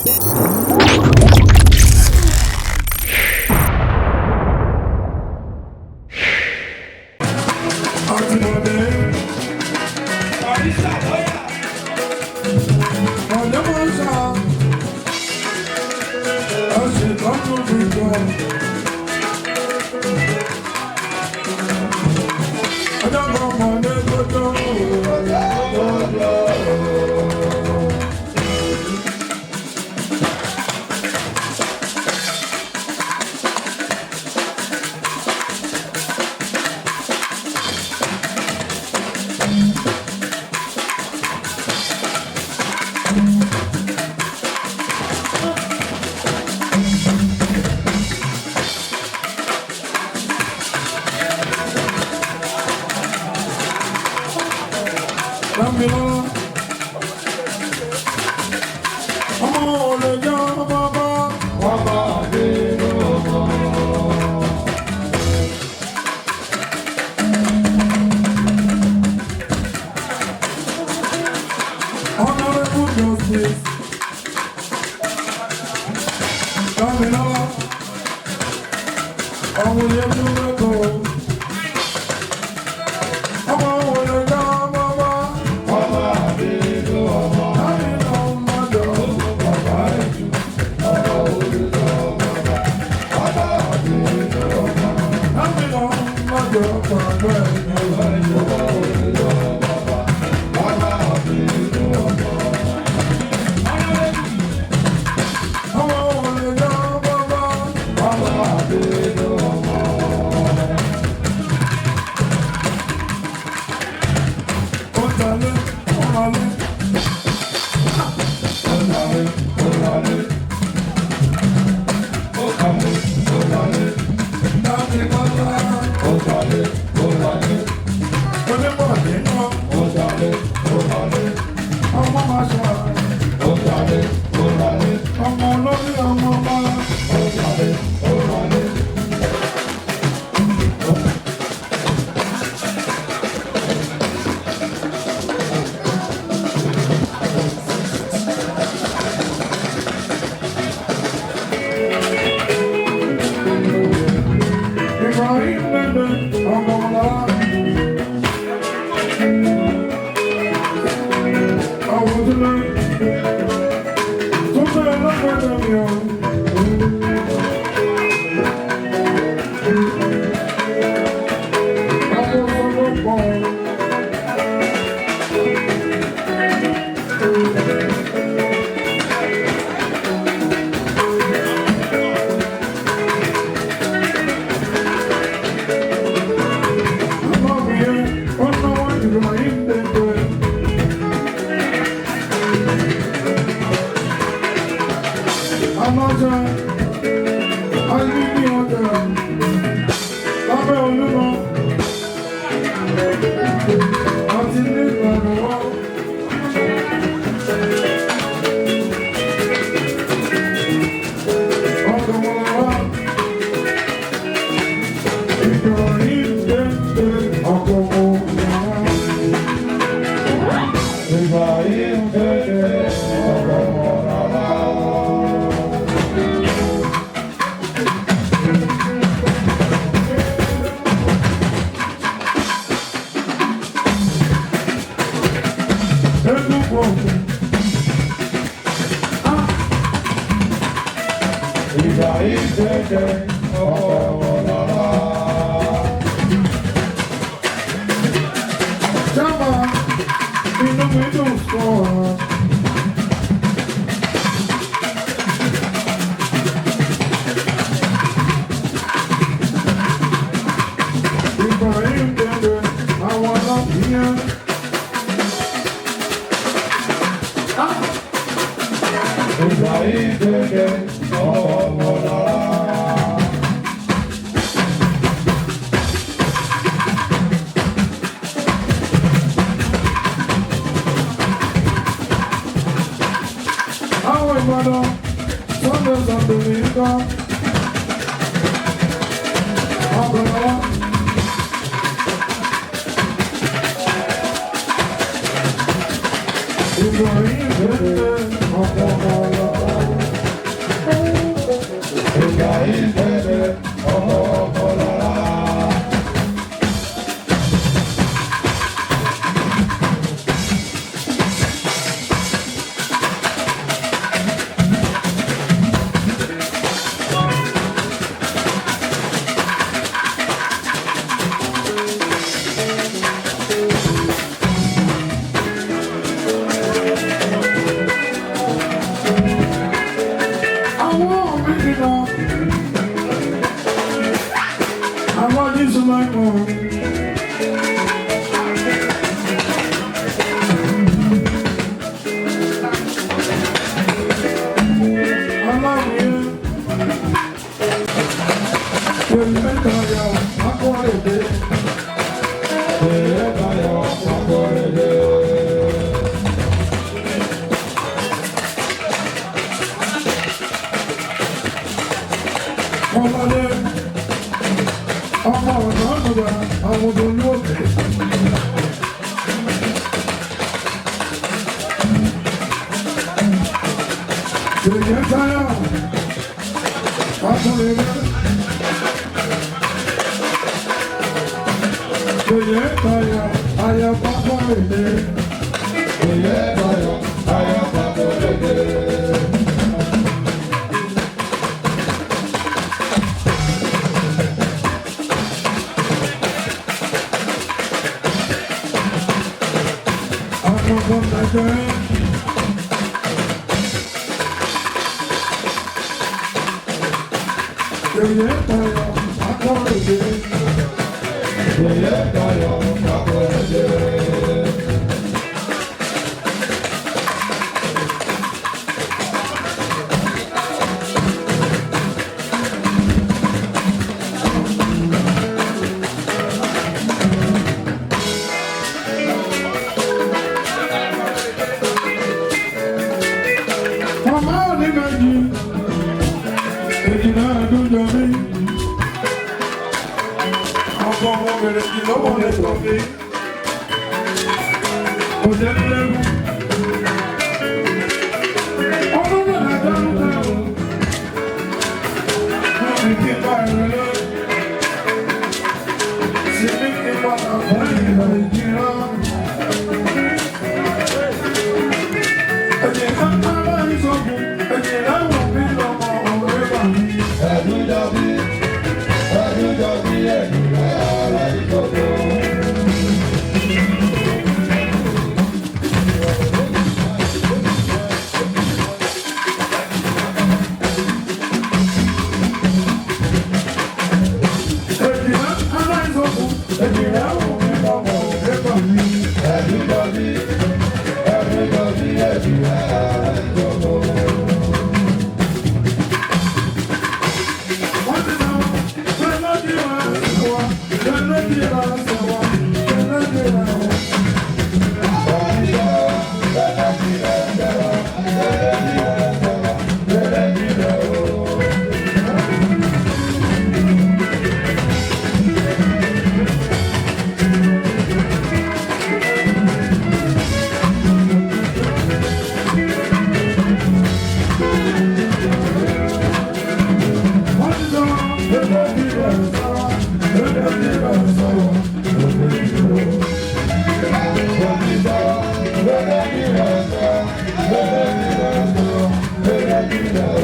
Ibrahim, Yèyé Táyọ̀ Akọ́rẹ̀dé. Yèyé Táyọ̀ Akọ́rẹ̀dé. Kọ́ládé ọmọ ọ̀nà ọ̀nà àwọn olóògbé. Yèyé Táyọ̀ Akọ́rẹ̀dé. Yèyé Táyọ̀ Ayọ̀bá Akọ́rẹ̀dé. Yèyé Táyọ̀ Akọ́rẹ̀dé. Akọ́kọ́ Nàìjíríà. Yèyé Táyọ̀ Akọ́rẹ̀dé. Yèyé Táyọ̀ Akọ́rẹ̀dé. Màmá òní méjì, èjì náà dújọ mí. Ọkọ̀ ọmọ bèrè jì lọ́wọ́ lè tọ̀ mí. Kò jẹ́ nílẹ́gùn. Ọdún náà dáhùn dáhùn. Wọ́n fi kí pa ìrẹ̀lẹ̀. Síbí kí padà fún ìgbà ìjìnlá. Èjì kan náà ìsọ̀kùn, èjì láwọn mi lọ́mọ òwe bà mí. Ẹ̀dúnjọbí, ẹ̀dúnjọbí, ẹ̀dúnrẹ́ ara ìjọba. Èjìlá aláìsọ̀kùn, èjìlá òun lọ́mọ òwe bà mí. Ẹ̀dúnjọbí, ẹ̀dúnjọbí, ẹ̀dúnrẹ́ ara ìjọba. Wọ́n ti sọ, "Fẹ́lẹ́dì wá sọ̀wọ́, fẹ́lẹ́dì wá sọ̀wọ́, fẹ́lẹ́dì wá sọ̀wọ́." Wọ́n ti sọ, "Fẹ́lẹ́dì wá sọ̀wọ́, fẹ́lẹ́dì wá sọ̀wọ́, fẹ́lẹ́dì wá sọ̀wọ́."